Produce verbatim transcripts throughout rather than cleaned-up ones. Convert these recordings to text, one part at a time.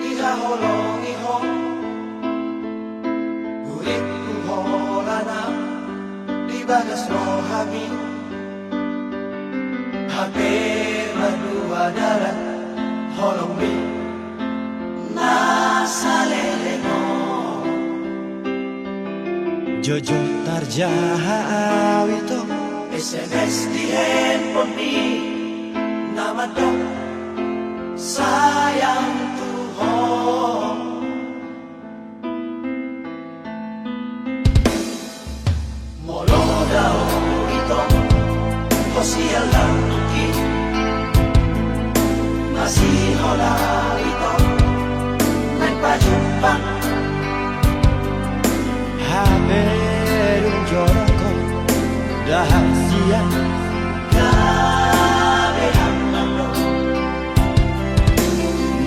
Dihaholongi ho, uripku holan na di bagas rohami. Hape madua dalan holongmi na saleleng on. Jotjot tarjaha au ito. S M S di handphonemi na mandok sayang tu ho. Molo dao ito, ho sian langki, masihola ito, naeng pajumpa. Hape dung jorok ho, dahan sian. Gabe amang do.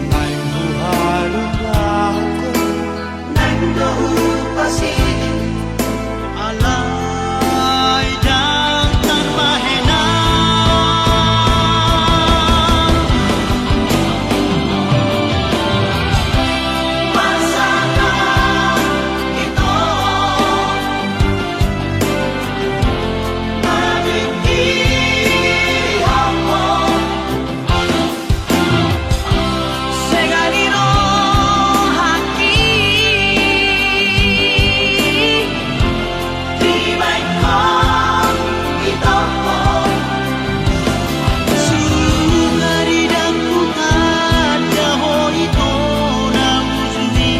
Naeng huhalumpahon ho. Naeng do hupasidi. Alai ndang tarbahen au. Marsahat ito. Mamingkiri ho. Sega ni rohangki. Dibaen ho ito. Sungari ndang hutanda ho ito na bujur i.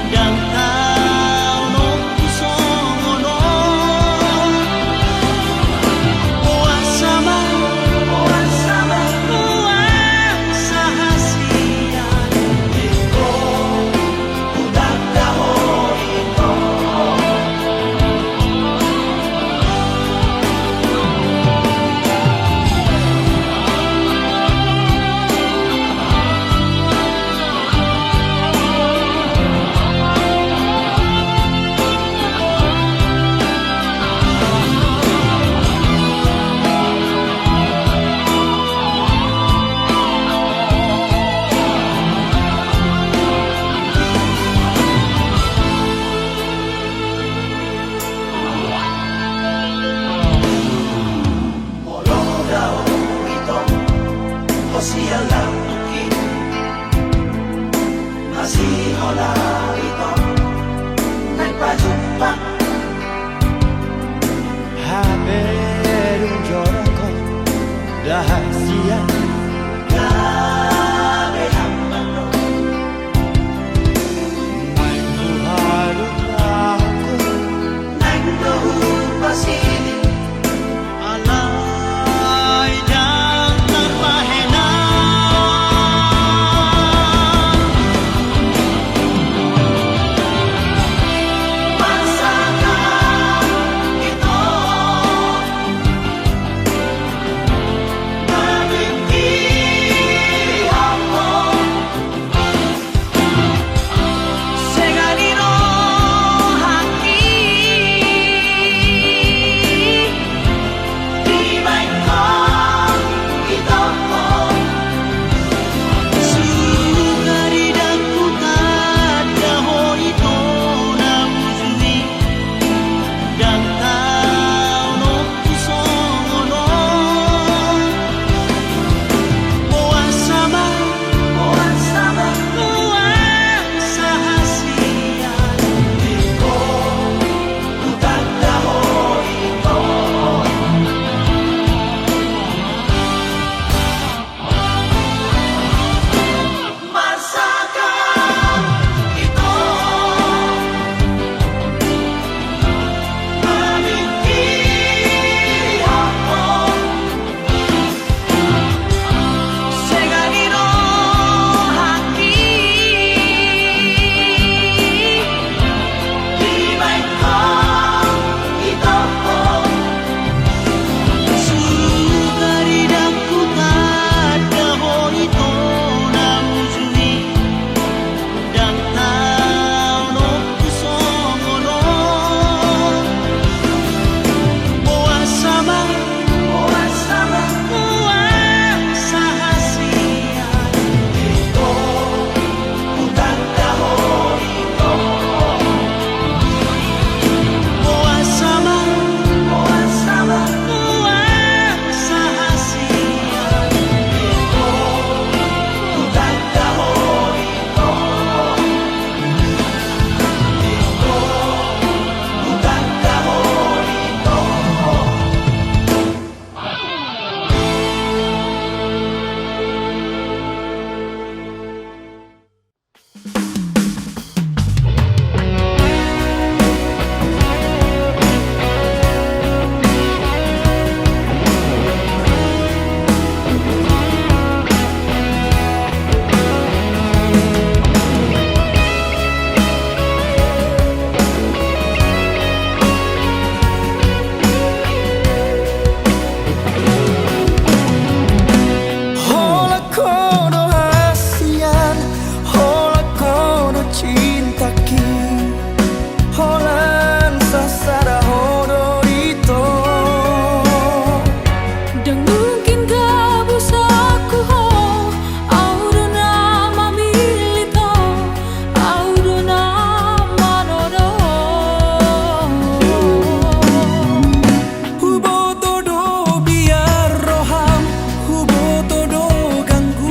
Ndang taononku songon on. Boasa ma, boasa ma, boasa hasian. Ingkon hutanda ho ingkon. Molo dao ito, ho sian langki, masihola ito, naeng pajumpa. Hape dung jorok ho, dahan sian. Gabe amang do. Naeng huhalumpahon ho. Naeng do hupasidi. Alai ndang tarbahen au. Ho do hasian, holan ho do cintaki, holan sasada ho do ito. Ndang mungkin gabusonku ho, au do na mamillit ho, au do na manodo. Huboto do biar roham, huboto do ganggu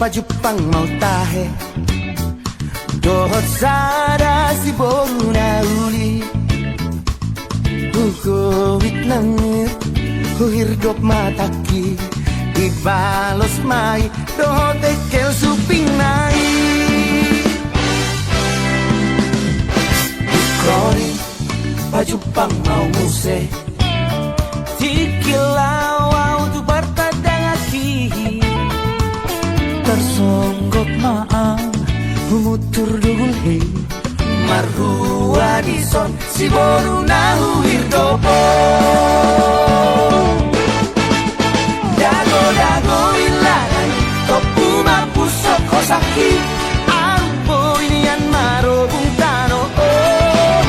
Pajumpang ma au tahe dohot sada siboru na uli. Hugowit nangkin huhirdop ma tangki, dibalos ma i dohot engkel supingna i. Hugowit pajumpang ma au muse, tingki laho au tu partandang aki. Tarsonggot ma au humutur dugul he, marhua dison siboru na huhirdop on. Dago-dago ilana i, tompu ma pusok hosangki, aut boi nian marobung tano on.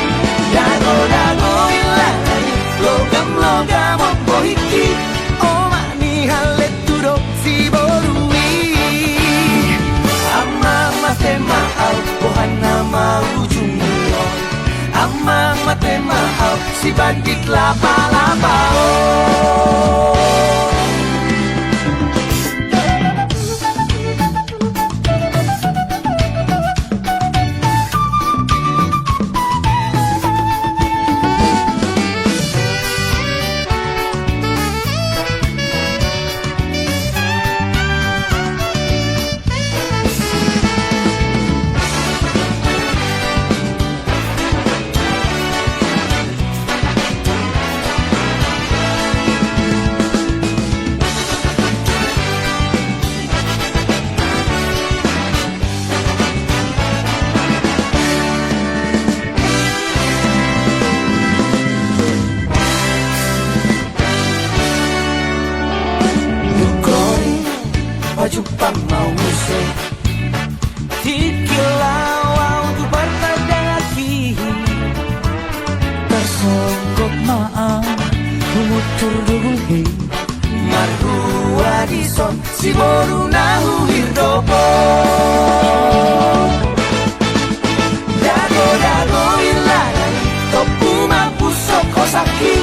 Dago-dago ilana i, logam-logamon bohingki, omak ni hallet tu do siboru i. Amang mate ma au, boha nama ujungna on. Amang mate ma au, si bandit lapa-lapa on. Hugowit pajumpang ma au muse, tingki laho au tu partandang aki. Tarsonggot ma au humutur dugul he, marhua dison siboru na huhirdop on. Dago-dago ilana i, tompu ma pusok hosangki,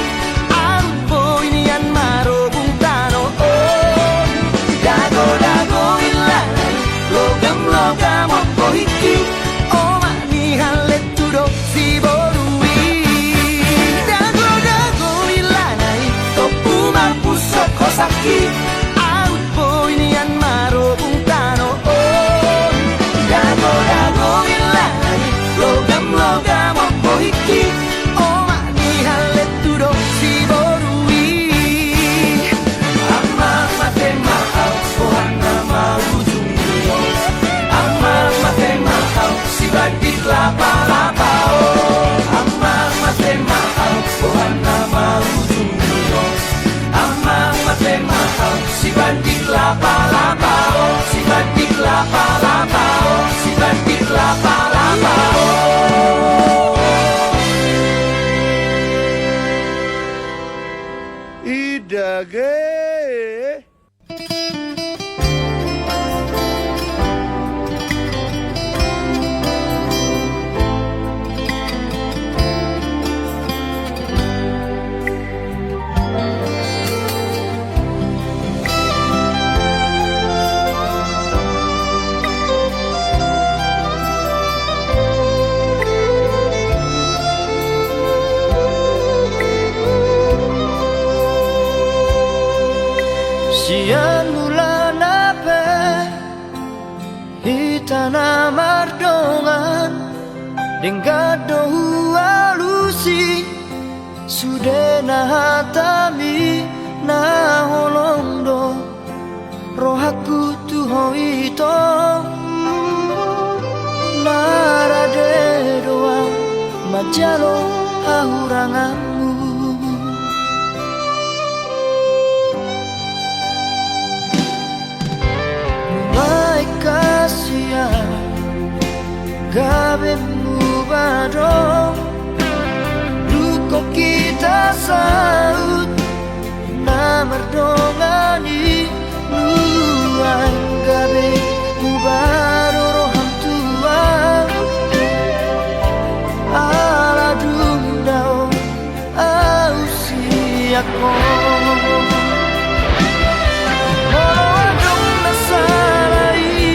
aut boi nian marobung tano on. Dago-dago ilana i, logam-logamon bohingki, omak ni hallet tu do siboru i. Dago-dago ilana i, tompu ma pusok hosangki, aut boi nian marobung tano on. Dago-dago ilana i, logam-logamon bohingki, omak ni hallet tu do siboru i. Amang mate ma au, boha nama ujungna on. Amang mate ma au, si bandit lapa-lapa on. Amang mate ma au, boha nama ujungna on. Amang mate ma au, si bandit lapa-lapa on. Si bandit lapa-lapa on. Si bandit lapa-lapa on. Ida ge. Sian mulana pe hita na mardongan, denggan do hualusi sudena hatami, na holong do rohangku tu ho ito. Na rade do au manjalo hahuranganmu. Baik kasihan gabe muba do, dungkon hita saut na mardongan i. Nuaeng gabe muba do roham tu au, ala dung dao au sian ho. Molo adong na sala i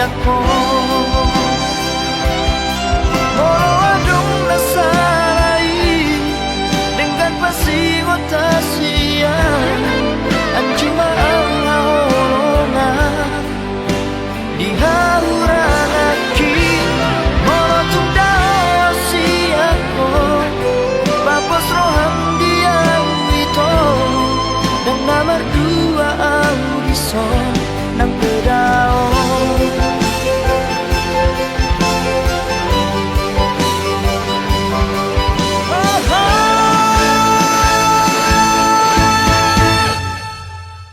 Molo adong na sala i denggan pasingot hasian, anju ma au haholongan di hahuranganki. Molo tung dao hasian, papos roham di au ito, ndang na mardua au dison nang pe dao.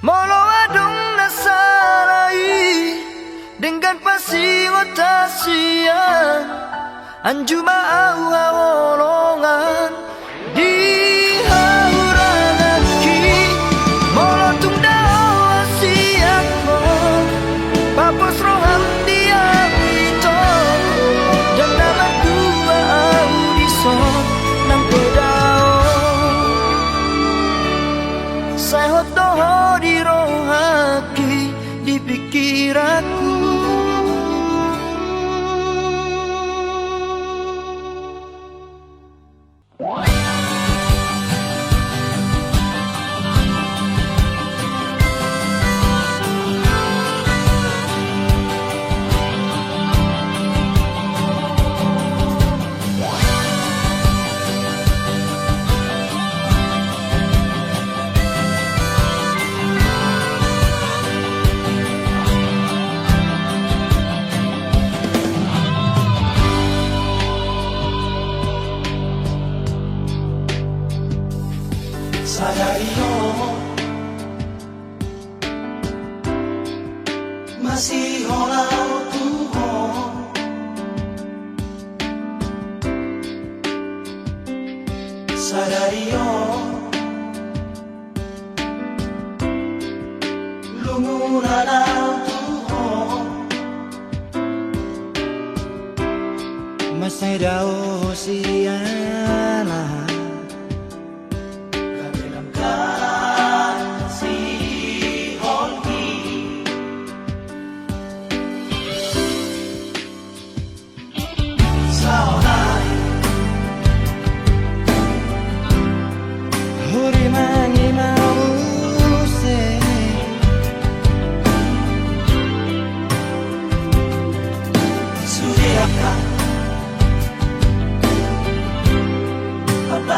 Molo adong na sala i denggan pasingot hasian, anju ma au haholongan di hahuranganki. Molo tung dao hasian, papos roham di au ito, ndang na mardua au dison nang pe dao. Sai hot do ho di rohangki, di pikiranku. Sadari on masihol au tu ho. Sadari on lungun au tu ho. Masa i dao siala. Huri mangi ma muse. Sude angka apa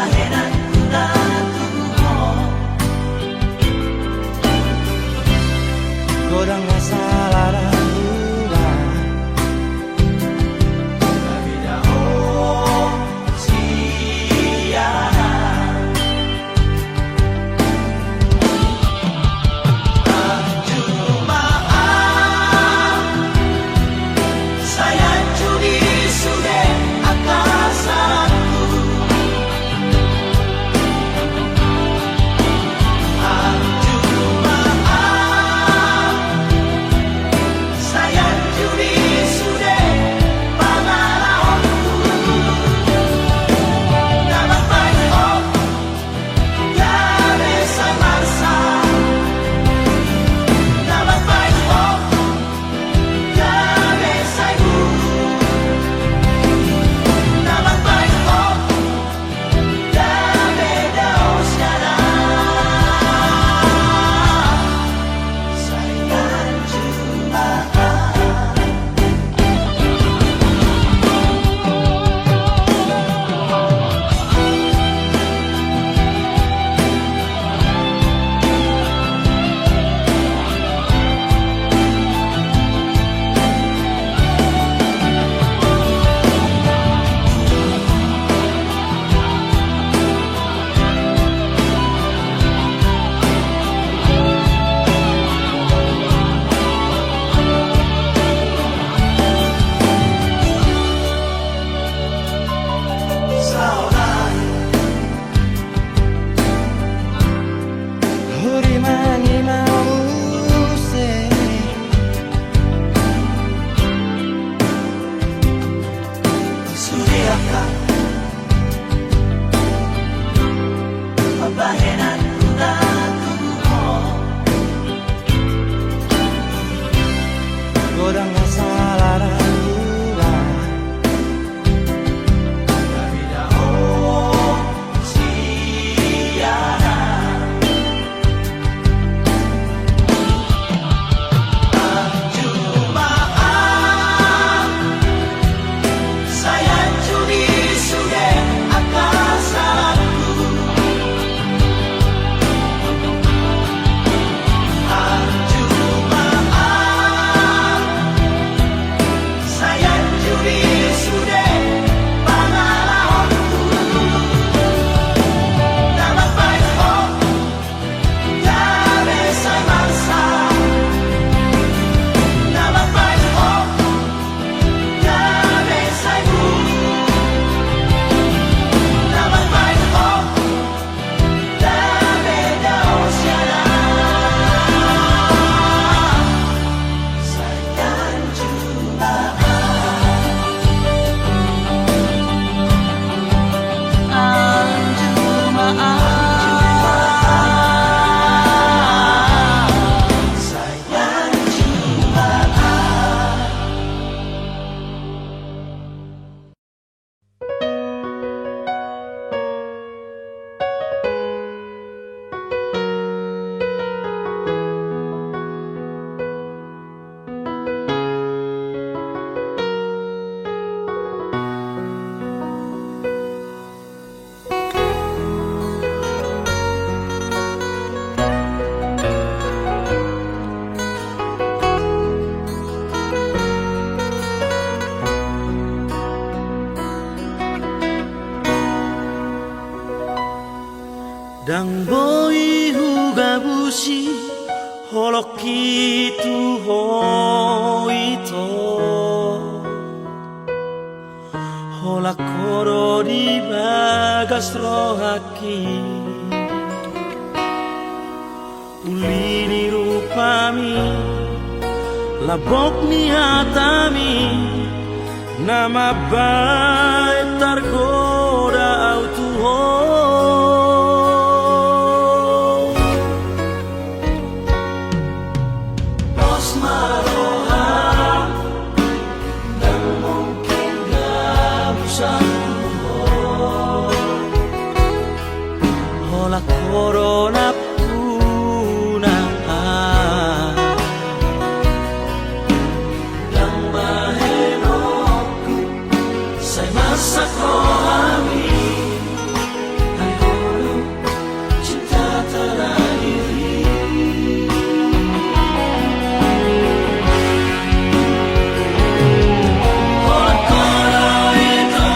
Ndang boi hugabusi holongki tu ho ito, holan ho do di bagas rohangki. Uli ni rupami, lambok ni hatami, na mambahen targoda au tu ho. Pos ma roha, ndang mungkin gabus au tu ho. Holan ho do nampuna, ndang bahenonku sai masak rohami. Ai ho do cinta terakhir i. Holan ho do ito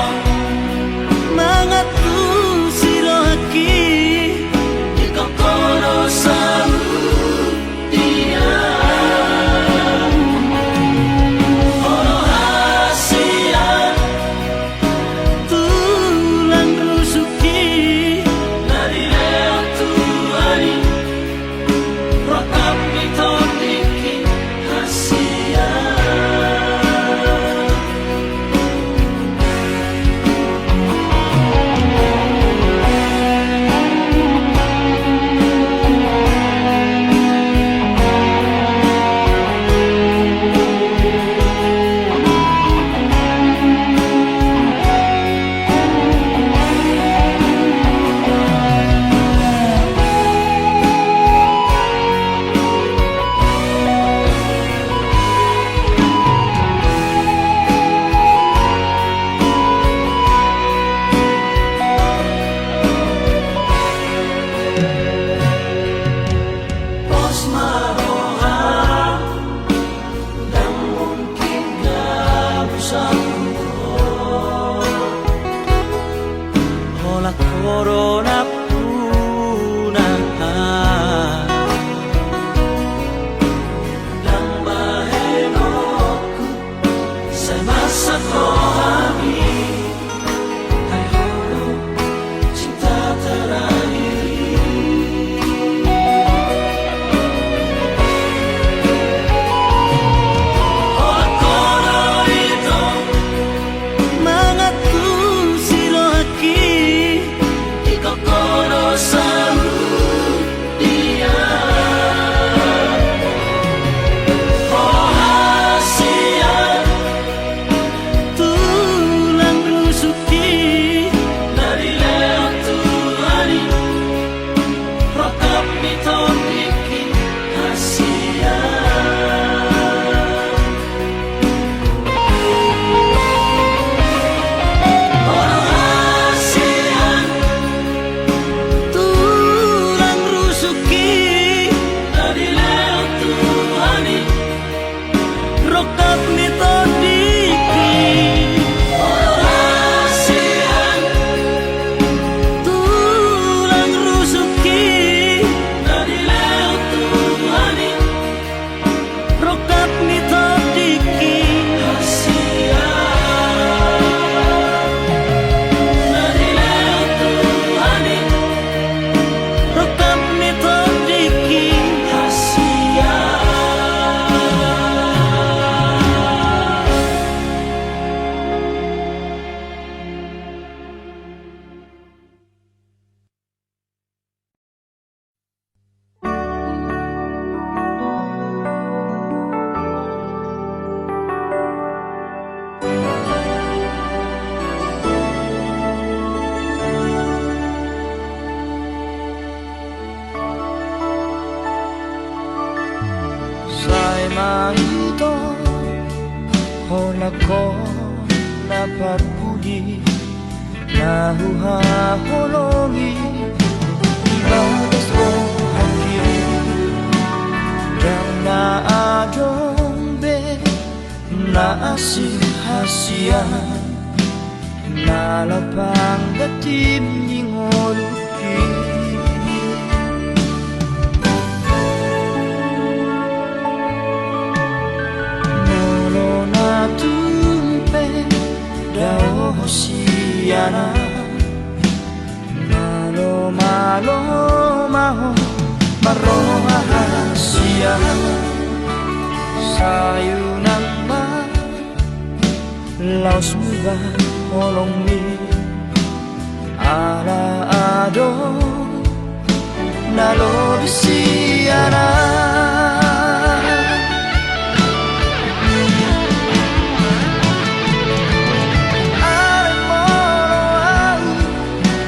mangantusi rohangki. Ingkon ho do saut ia. Ho do hasian, tulang rusukki, na dilehon Tuhan i, rongkap ni tondingki hasian. Pos ma roha, ndang mungkin gabus au tu ho. Holan ho do nampuna, ndang bahenonku sai masak rohami. Ai ho do cinta terakhir i. Holan ho do ito mangantusi rohangki. Ingkon ho do saut ia. Ho do hasian, tulang rusukki, na dilehon Tuhan i, rongkap ni tondingki hasian. Ho do hasian, tulang rusukki, na dilehon Tuhan i, rongkap ni tondingki. Ho do hasian, tulang rusukki, na dilehon Tuhan i, rongkap ni tondingki hasian. Na dilehon Tuhan i, rongkap ni tondingki hasian. Sai ma ito, holan ho na parpudi, na huhaholongi di bagas rohangki. Ndang na adong be na asing hasian, na lapang ganti ni ngolungki. Malo, malo ma ho marroha hasian, sai unang ma laos muba holongmi, ala adong na lobi sian an. Alai molo ahu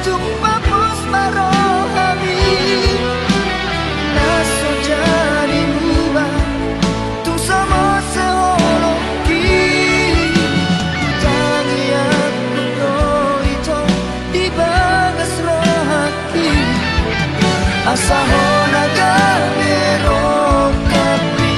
tung pos ma rohami, na so jadi muba tung so mose holongki. Tangiangku do i tong di bagas rohangki, asa ho na gabe rongkapmi.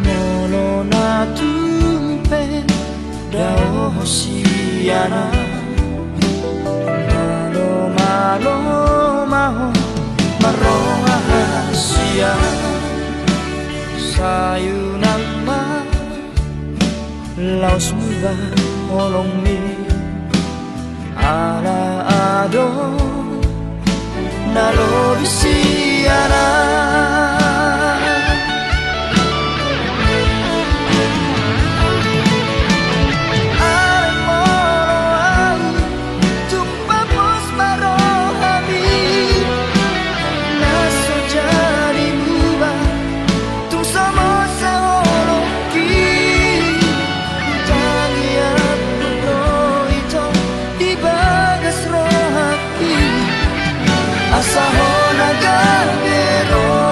Molo na tung pe dao ho sian an, malo, malo ma ho marroha hasian, sai unang ma laos muba holongmi, ala adong na lobi sian an. Alai molo ahu tung pos ma rohami, na so jadi muba tung so mose holongki. Tangiangku do i tong di bagas rohangki, asa ho na gabe rongkapmi.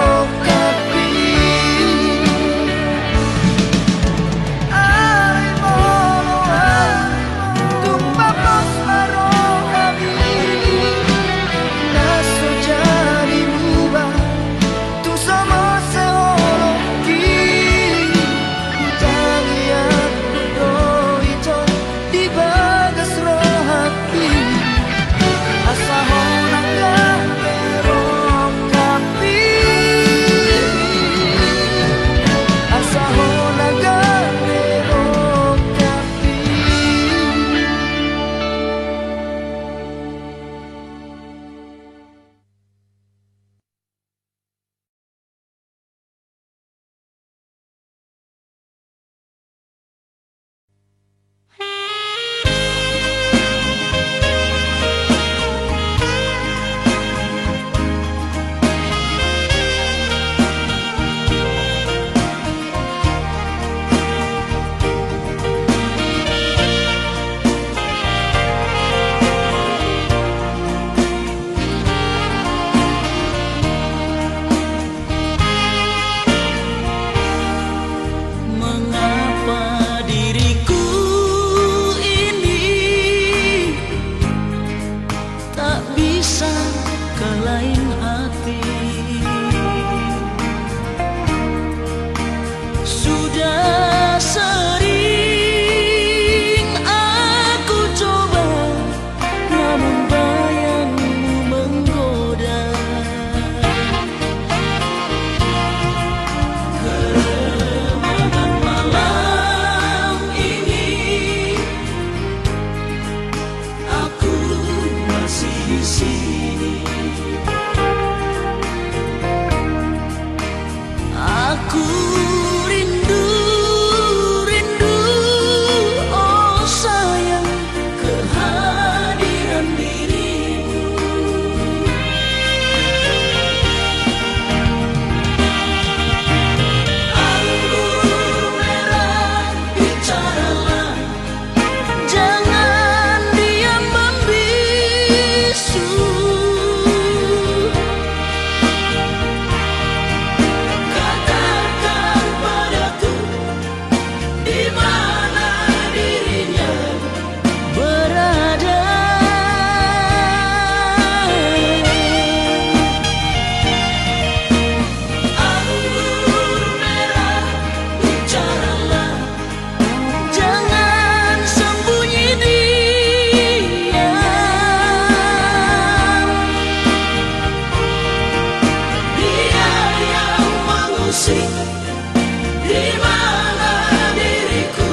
Di mana diriku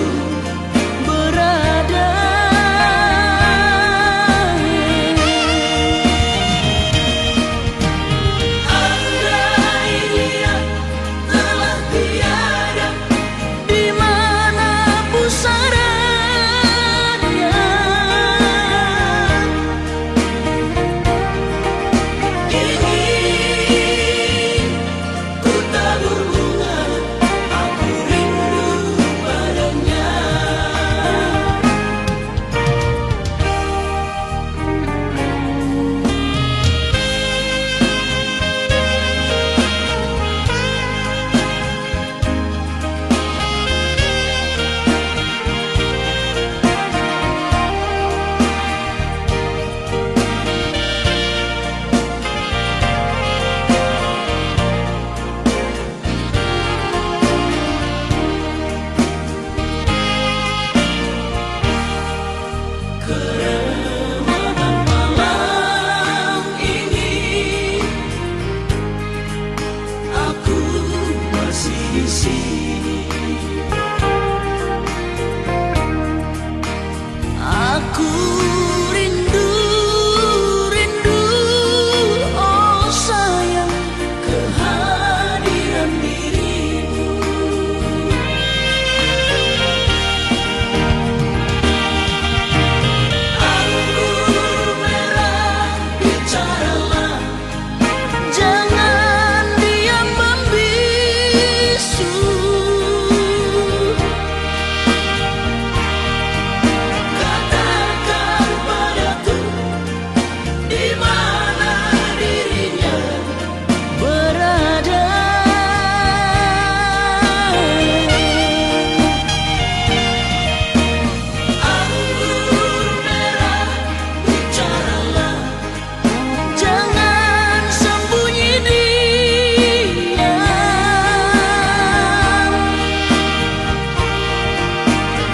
berada? Andai ia telah tiada, di mana pusarannya? Ingin ku tabur bunga, aku rindu padanya. Kerana malam ini aku masih di sini. Aku rindu, rindu, oh sayang, kehadiran dirimu. Anggur merah, bicaralah, jangan diam membisu. Katakan padaku di mana dirinya berada. Anggur merah, bicaralah, jangan sembunyi diam.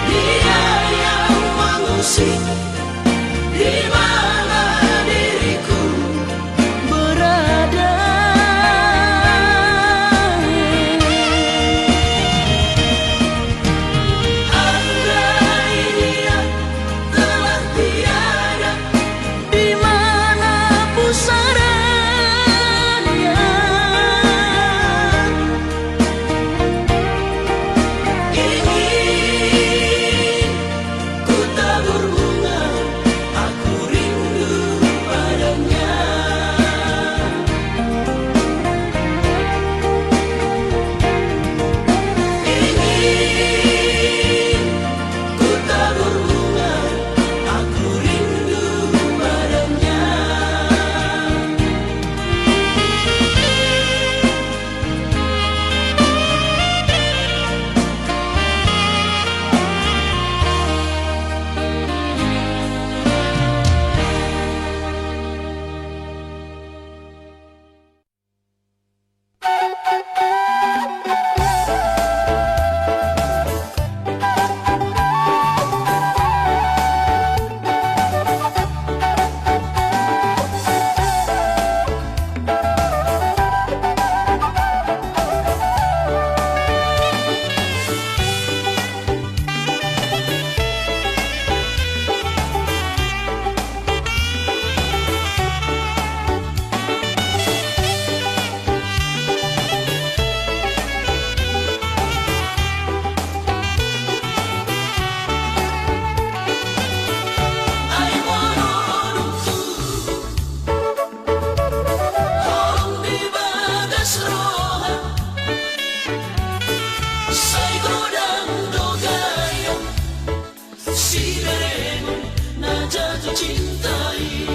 Dia yang mengusik di mana diriku berada. Andai dia telah tiada, di mana pusarannya? Ingin ku tabur bunga, aku rindu padanya. Ingin ku tabur bunga, aku rindu padanya. Sai godang do gaya si Doraemon na jatuh cinta i.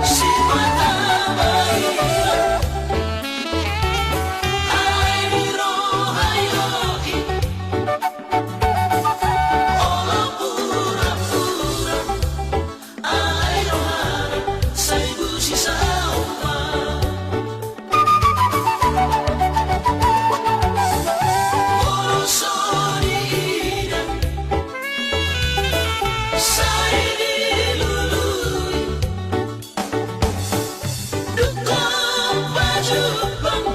Sipata baina alai di roha i. Olo pura-pura alai rohana sai busi saompa. Molo so diida sai dilului. Dungkon pajumpang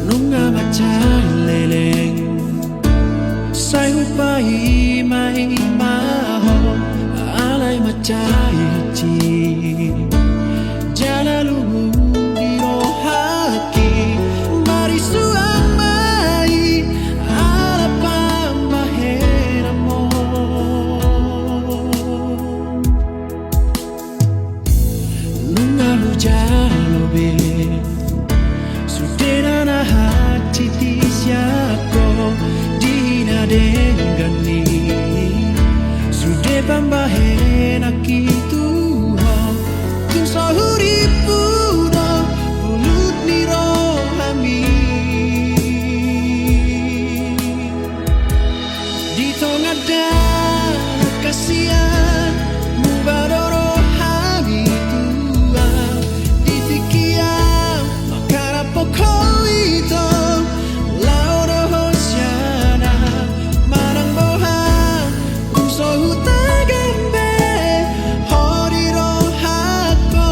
Nunga mansai leleng, sai hupaima-ima ho, alai mansai hansit jala lungun di rohangki, marisuang ma i ala pambahenanmu. Nunga hujalo be sude na hansit i sian ho di na denggan i, sude pambahenanki tu ho, tung so hurippu do, hulut ni rohami. Di tonga dalan hasian, muba do rohami tu Ho, di tingki on mangharap Ho ito, laho do hosiana, manang boha, tung so hutagam be Ho di rohangku.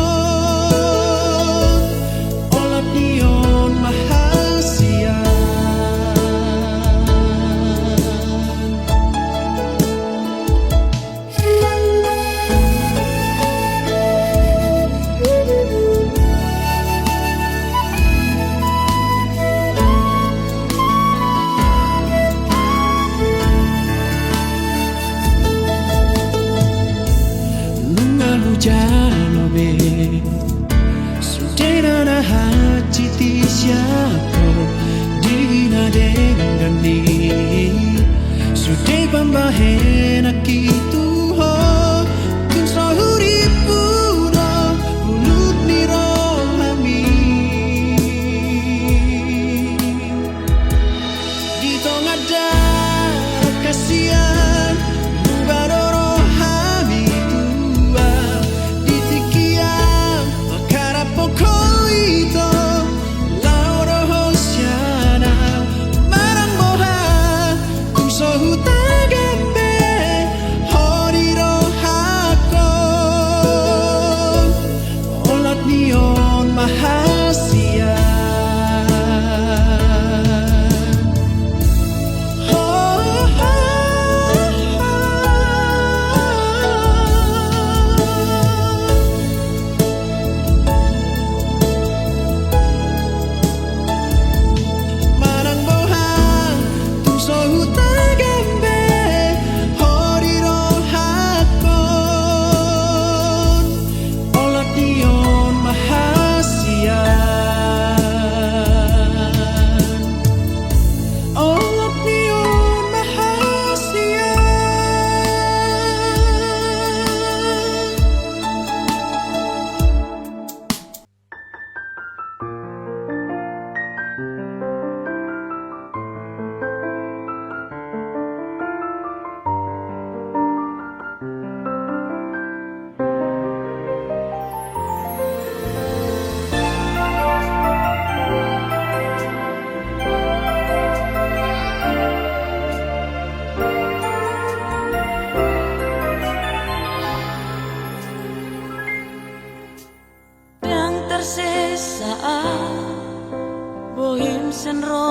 Olat ni on ma hasian. Nunga hujalo be sude na hansit i sian Ho di na denggan i, sude pambahenanki tu Ho, tung so hurippu do, hulut ni rohami. Di tonga dalan hasian, muba do rohami tu Ho, di tingki on mangharap Ho ito, laho do hosiana, manang boha, tung so hutagam be Ho Sesa, bohim sian ro